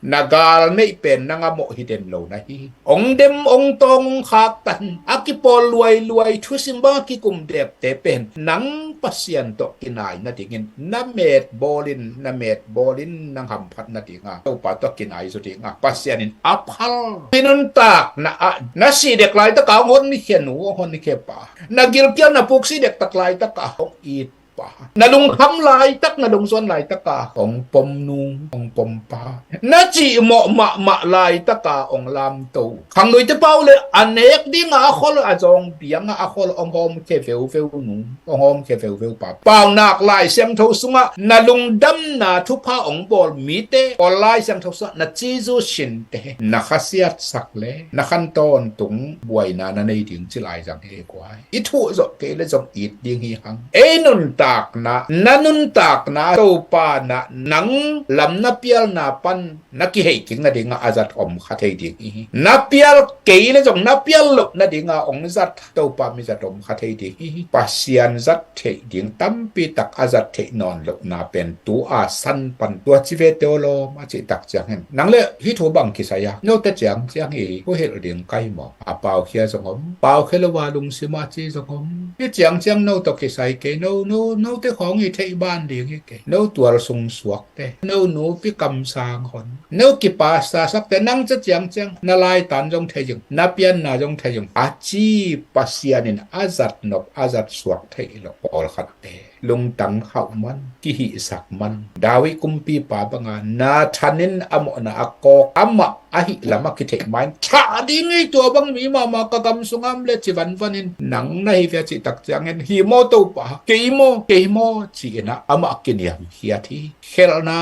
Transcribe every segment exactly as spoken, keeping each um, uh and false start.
Na gal neih pen nang a mawh hi den lo na hi. Ong dem, ong tawng, ong khaktan, a kipawl luailuai, thusim bang a kikum depte pen nang Pasian tawh kinai nadingin na met bawlin, na met bawlin nang hamphat nadinga Topa tawh kinai zaw dinga Pasian in a phal. I nuntakna ah na sih dek laitaka hong hon ni khia nu, hong hon ni khia pa. Na gilkial na puk sih dektak laitaka hong it pa. Na lungkham laitak, na lungzuan laitaka hong pom nu, hong pom pa. Na cihmawh mahmah laitaka hong lamto. Khangnoite pau le a nek dinga a khol a zawng bianga a khol hong hawmkhia veuveu nu, hong hawmkhia veuveu pa. Paunak Lai Siangtho sungah na lungdamna thupha hong bawl mite, Paul Lai Siangtho sungah na cizu sinte na khasiatsak le na khan tawntung buaina na nei ding ci lai zang hi guai. I thuh zawh kei le zong it ding hi hang. Ei nuntakna, na nuntakna Topa na nang lam na pialna pan na kihei kik nadinga a zat om kha thei ding hi. Na pial kei le zong na pial loh nadinga ong zat Topa mi zat om kha thei ding hi. Pasian zat theih ding tampi tak a zat theih nawn lohna pen tu a san pan tua ci ve teo lawm a cih tak ciangin nang le hih thu bang kisai a, note ciangciang hi, huhilh ding kai maw? A paukhia zong om, paukhia lo a lungsim a ci zong om. Hih ciangciang no tawh kisai kei, no, no, note khawng hi theih ban ding hi kei. No tual sung suakte, no nupi kamsang hon, no kipasta sakte, nang ca ciangciang na laitan zong thei zing, na pianna zong thei zing a ci Pasian in a zat nop, a zat suak theih lo pawlkhatte lungtang khauh man, kihihsak man. David kumpipa banga Nathan in a mawhna a kawk, amah ahi lam a kitheih main thah ding hi. Tua bang mi mahmah ka gam sungah om le ci vanvan in, nang na hi ve a cih tak ciangin, hi maw Topa, kei maw, kei maw ci-in ah amah kiniamkhiat hi. Khelhna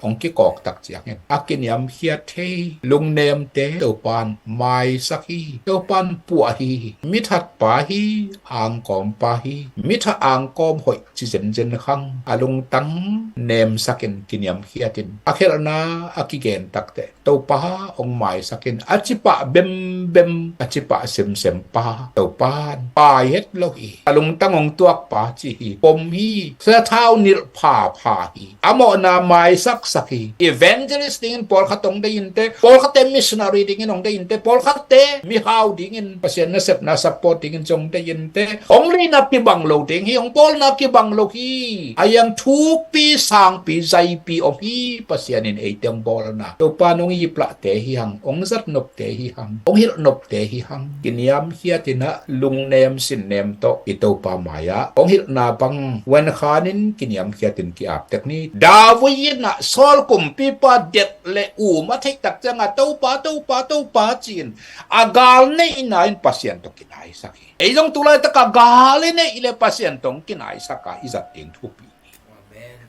hong kikawk tak ciangin a kiniamkhiat thei lungnemte Topan maisak hi. Topan puah hi. Mithat pa hi, angkawm pa hi. Mithat angkawm hoih ci zenzen khang a lungtang nemsakin kiniamkhiatin a khelhna a kigen takteh Topa hong maisakin a cipah bembem, a cipah semsem pa Topan pai het lo hi. A lungtang hong tuak pa ci hi. Pom hi. Sathau nilh phapha hi. A mawhna maisaksak hi. Evangelist dingin pawlkhat hong dei inte, pawlkhatte missionary dingin hong dei inte, pawlkhatte mihau dingin Pasian nasepna support dingin zong dei inte. Hong leina kibang lo ding hi, hong pawlna kibang lo hi. A iang thupi, sangpi, zaipi om hi. Pasian in eite hong bawlna Topa nong iplahte hi hang, hong zatnopte hi hang, hong hilhnopte hi hang. Kiniamkhiatin ah lungnem sinnem tawh i Topa mai-ah hong hilhna bang huan khanin kiniamkhiatin ki-aptek ni. David in ah Saul kumpipa det le um a theih tak ciangah Topa, Topa, Topa ci-in a gal neihna in Pasian tawh kinaisak hi. Ei zong tu laitak a gal i neih le Pasian tawh kinaisak a i zat ding thupi.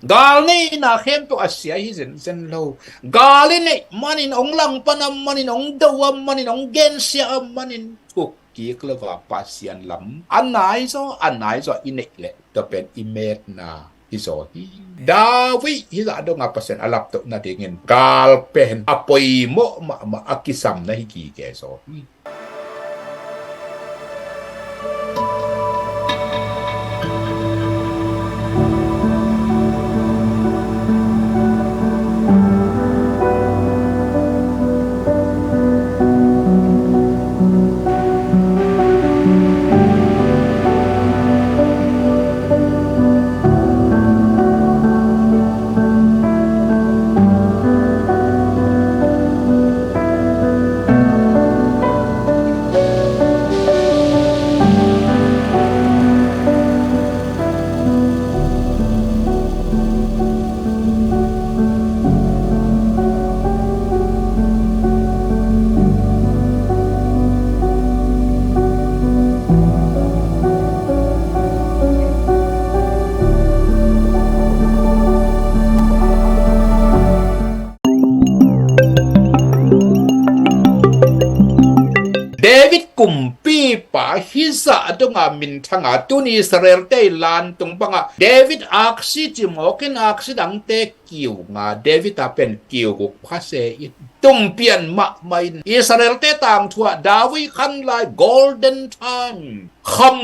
Gal neihna khempeuh a sia hi zenzen lo. Gal i neih manin hong langpan a manin, hong do a manin, hong gensia a manin thuk kik lo a Pasian lam a naizaw, a naizaw i neih leh tua pen i metna hi zaw hi. David hih zah dongah Pasian a laptoh nadingin gal pen a poimawh mahmah a kisamna hi gige zaw hi. David kumpipa hih zah donga minthanga tuni Israelte i lantung bangah David aksi cimawkin aksi dangte kiunga David a pen kiuguk phase in tumpian mahmah in Israelte tangthu ah David khan lai golden time kham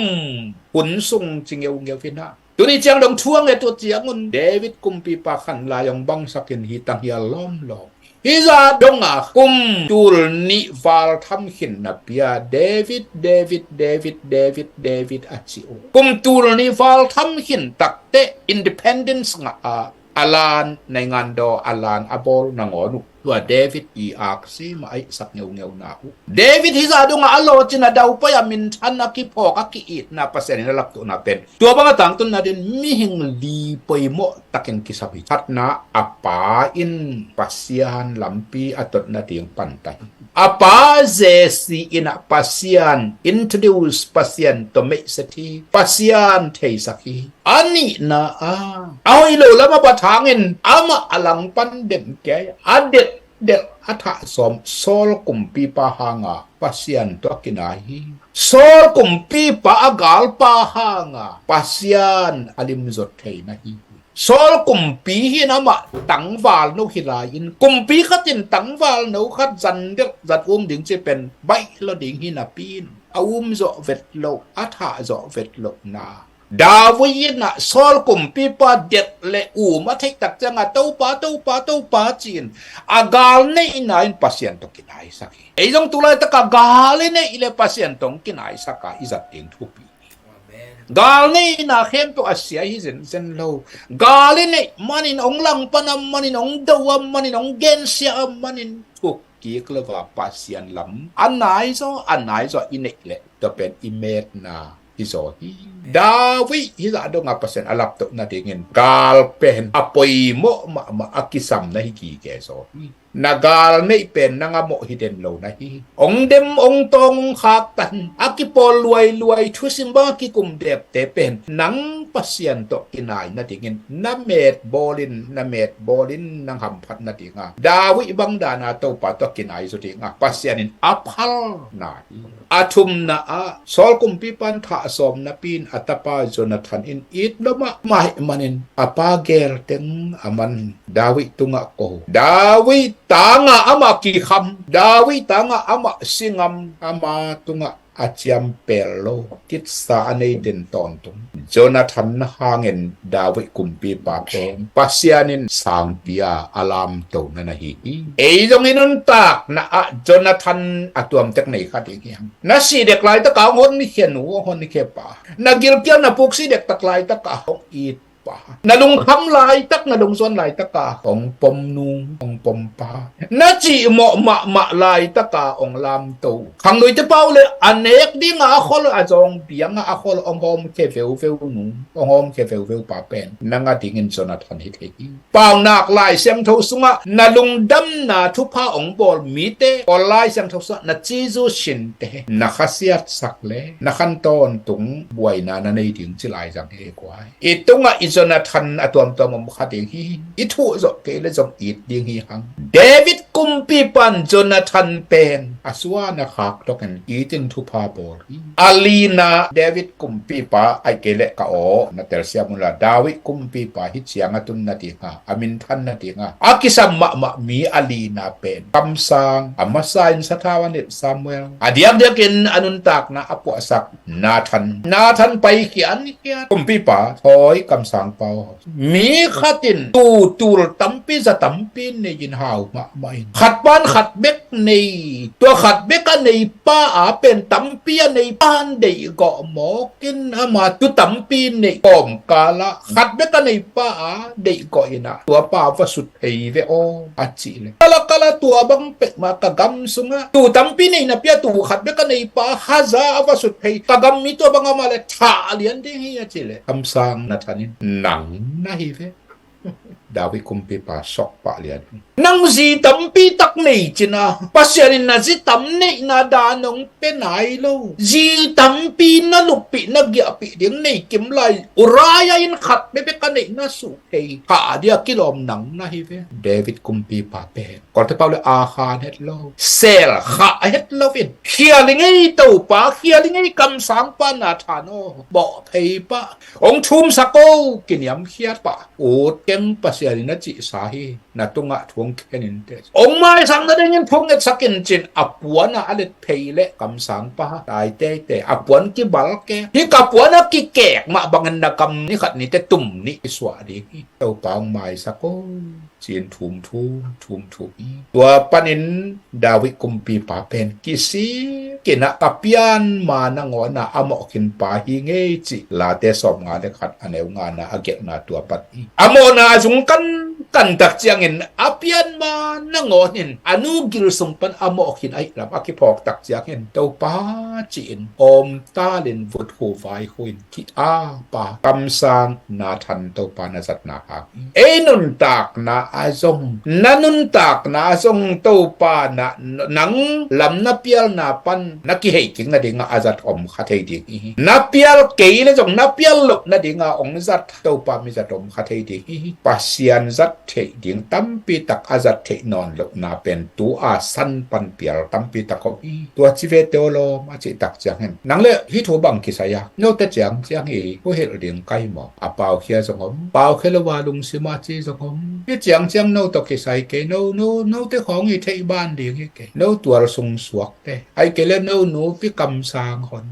hun sung ci ngeungeu in ah tuni ciang dong thu a nget uh ciangun David kumpipa khan lai hong bangsakin hi tanghial lawmlawm. Hizah dongah kum tul nih val tham khin napi-a David, David, David, David, David a ci uh. Kum tul nih val tham khin takteh independence ngah a, a lan naingan daw a lan a bawl nangawn uh, tua David i aksi mah a hihsak ngeungeu na uh. David hizah dongah a lawcin a daupai a minthan a kiphawk a ki-itna Pasian in a laptohna pen tua bang a tangtun nadin mihing li poimawh takin kisam hi. Khatna, a pa in Pasian lampi a tot nading panta hi. A pa Jesse in ah Pasian introduce, Pasian tawh meihset hi, Pasian theisak hi. A nihna ah a hoih lo lam a bat hangin amah a langpan dem kei a, a delhdelh a thah sawm Saul kumpipa hanga Pasian tawh a kinai hi. Saul kumpipa a galpa hanga Pasian a limzot thei na hi. Saul kumpi hi in amah tangval no hi lai-in kumpi khatin tangval no khat zan delh zan um ding ci pen baih lo ding hi napi-in a um zawh vet loh, a thah zawh vet lohna David in ah Saul kumpipa delh le um a theih tak ciangah Topa, Topa, Topa ci-in a gal neihna in Pasian tawh kinaisak hi. Ei zong tu laitakah gal i neih le Pasian tawh kinaisak a i zat ding thupi. Gal neihna khempeuh a sia hi zenzen lo. Gal i neih manin hong langpan a manin hong do a manin hong gensia a manin thuk kik lo a Pasian lam a naizaw a naizaw i neih leh tua pen i metna hi zaw hi. David hizah dongah Pasian a laptoh nadingin gal pen a poimawh mahmah a kisam na hi gige zaw hi. Na gal neih pen nang a mawh hi den lo na hi. Hong dem hong tawng hong khaktan a kipawl luailuai thusim bang a kikum depte pen nang Pasian tawh kinai nadingin na met bawlin na met bawlin nang hamphat nadinga David bang dana Topa tawh kinai zaw dinga Pasian in a phalna hi. A thumna ah Saul kumpipa in thah sawm napi-in a tapa Jonathan in it lo mahmah ahih manin a pa gel teng a man David tungah ko, David tangah amah kikham, David tangah amah singam, ama tungah a ciampel lo kitsa a nei den tawntung Jonathan hangin David kumpipa pen Pasian in sangpi a a lamto na na hi hi. Ei zong i nuntakna ah Jonathan a tuamtek nei kha ding hi hang. Na sih dek laitakah hong honkhia nu, hong honkhia pa. Na gilkial na puk sih dektak laitakah hong it pa. Na lungkham laitak, na lungzuan laitakah hong pom nu, hong pom pa. Na cihmawh mahmah laitakah hong lamto. Khangnoite pau le a nek dinga a khol a zawng bianga a khol hong hawmkhia veuveu nu, hong hawmkhia veuveu pa pen nang a dingin Jonathan hi thei hi. Paunak Lai Siangtho sungah na lungdamna thupha hong bawl mite, Paul Lai Siangtho sungah na cizu sinte na khasiatsak le na khan tawntung buaina na nei ding ci lai zang hi guai. I tungah i Jonathan a tuamtuam om kha ding hi. I thuh zawh kei le zong it ding hi hang. David kumpipan Jonathan pen a suan a khak tokin itin thupha bawl hi. A lina David kumpipa ai kei le ka aw na telsiam unla David kumpipa hi ciang a tun na dinga a minthan na dinga a kisam mahmah mi a lina pen kamsang a masa in sathau a nilh Samuel a diakdiakin a nuntakna a puahsak Nathan. Nathan paikhia an khiat kumpipa thawi kamsangpa aw. Mi khatin tu tul tampi za tampi nei-in hau mahmah in khat pan khat bek nei, tua khat bek a neipa a pen tampi a neipa an deihgawh mawkin ama tu tampi neih kawmkalah khat bek a neipa a deihgawh inah tuapa va sut phei ve aw a cih le kalakala tua bang pekmah ka gam sungah tu tampi neihna pia tu khat bek a neipa haza a va sut phei ka gam mi tua bang amah le thah lian ding hi a cih le kamsang Nathan in nang na hi ve. David kumpipa sawkpah lian hi. Nang zi tampi tak nei cina Pasian in na zi tam neihna dan hong pe nai lo. Zi tampi na luppih na giahpih ding nei kim lai Uriah in khat bek a neihna suh thei kha dia kilawm nang na hi ve. David kumpipa pen kolte pau le a khan het lo sel kha het lo in khial i ngei Topa khial i ngei kamsangpa Nathan aw bawh phei pah hong thumsak o kiniamkhiat pah ut keng Pasian in a cihsa hi. Na tungah thu hong khen inteh. Hong maisak nadingin thungetsak in cin a puan a a let phei le kamsang pa tai teitei a puan kibal kek. Hih ka puan a kikek mah bangin na kam ni khat ni te tum nih kisuah ding hi. Topa hong maisak o, ci-in thumthum thumthum hi. Tua panin David kumpipa pen kisik in ah ka pianma nangawn ah a mawh khin pa hi ngei cih Late sawmnga le khat a neu ngana a gelhna tua pan hi. A mawhna a zung kankan tak ciangin a pianma nangawn in a nu gil sung pan a mawh khin ahih lam a kiphawk tak ciangin Topa ci-in awmtalin vut khu vai khu in ki-ap a kamsang Nathan Topa na zatna hang hi. Ei nuntakna ah zong, na nuntakna ah zong Topa na, nang lam na pialna pan na kihei kik nadingah a zat om kha thei ding hi. Na pial kei le zong na pial loh nadingah hong zat Topa mi zat om kha thei ding hi. Pasian zat theih ding tampi tak a zat theih nawn lohna pen tu a san pan pial tampi tak om hi. Tua ci ve teh aw lawm a cih tak ciangin nang le hih thu bang kisai a, note ciangciang hi, huhilh ding kai maw? A paukhia zong om, paukhia lo a lungsim a ci zong om. Hih ciangciang no tawh kisai kei, no, no, note khawng hi theih ban ding hi kei. No tual sung suak te, ahih kei le no nupi kamsang hon,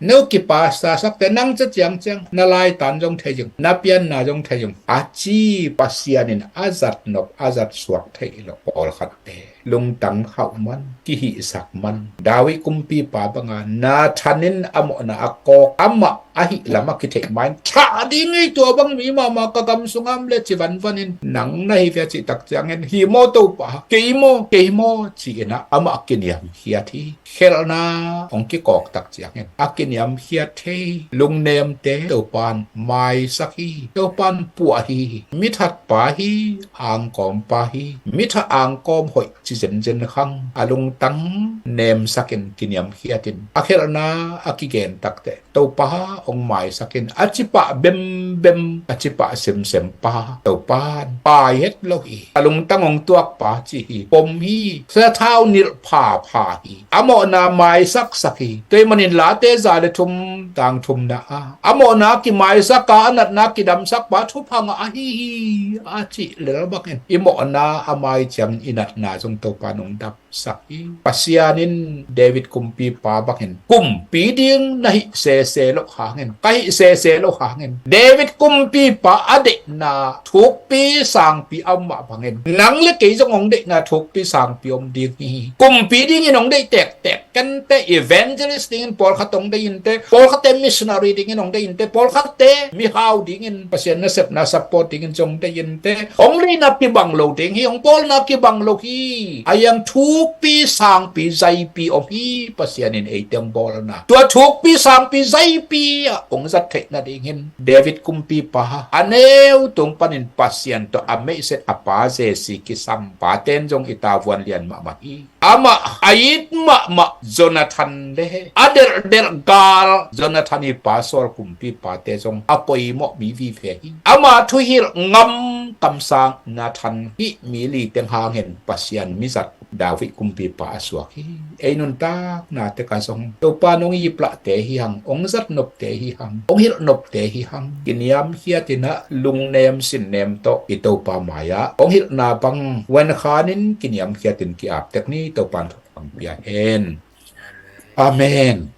no kipasta sak te, nang ca ciangciang na laitan zong thei zing, na pianna zong thei zing a ci Pasian in a zat nop a zat suak theih loh pawlkhat te lungtang khauh man, kihihsak man. David kumpipa banga Nathan in a mawhna a kawk amah ahih lam a kitheih ma in thah ding hi, tua bang mi mahmah ka gam sungah om le ci vanvan in nang na hi ve a cih tak ciangin hi maw Topa, kei maw, kei maw ci-in ah amah kiniamkhiat hi. Khelhna hong kikawk tak ciangin a kiniamkhiat thei lungnemte Topan maisak hi. Topan puah hi. Mi thatpa hi, angkawmpa hi. Mi thah angkawm hoih ci zenzen khang a lungtang nemsakin kiniamkhiatin a khelhna a kigen takteh Topa hong maisakin a cipah bembem, a cipah semsem pa Topan pai het lo hi. A lungtang hong tuak pa ci hi. Pom hi. Sathau nilh phapha hi. A mawhna maisaksak hi. Tua ahih manin Late za le thum, tang thumna ah a mawhna kimaisak a, a natna kidamsak pa thupha ngah ahi hi a cih lel bangin i mawhna a mai ciangin i natna zong Topa nong dam sak hi. Pasian in David kumpipa bangin kumpi ding na hih sese loh hangin, ka hih sese loh hangin, David kumpipa a deihna thukpi sangpi a om mah bangin nang le kei zong hong deihna thukpi sangpi om ding hi. Kumpi dingin hong deih tektek kente, evangelist dingin pawlkhat hong deih inte, pawlkhatte missionary dingin hong deih inte, pawlkhatte mihau dingin Pasian nasepna support dingin zong deih inte. Hong deihna kibang lo ding hi, hong bawlna kibang lo hi. A iang thukpi sangpi zaipi om hi. Pasian in eite hong bawlna tua thukpi sangpi zaipi ah hong zat theih nadingin David kumpipa a neu tung panin Pasian tawh a meihset a pa Jesse kisam paten zong i tavuan lian mahmah hi. Amah a it mahmah Jonathan le a delhdelh gal Jonathan i pa Saul kumpipate zong a poimawh mi vive hi. Ama thuhilh ngam kamsang Nathan hih mi li teng hangin Pasian mizat David kumpipa a suak hi. Ei nuntakna tek ah zong Topa nong iplahte hi hang, hong zat nopte hi hang, hong hilh nopte hi hang. Kiniamkhiatin ah lungnem sinnem tawh i Topa mai-ah hong hilhna bang huan khanin kiniamkhiatin ki-aptek ni. Topan thupha pia hen. Amen.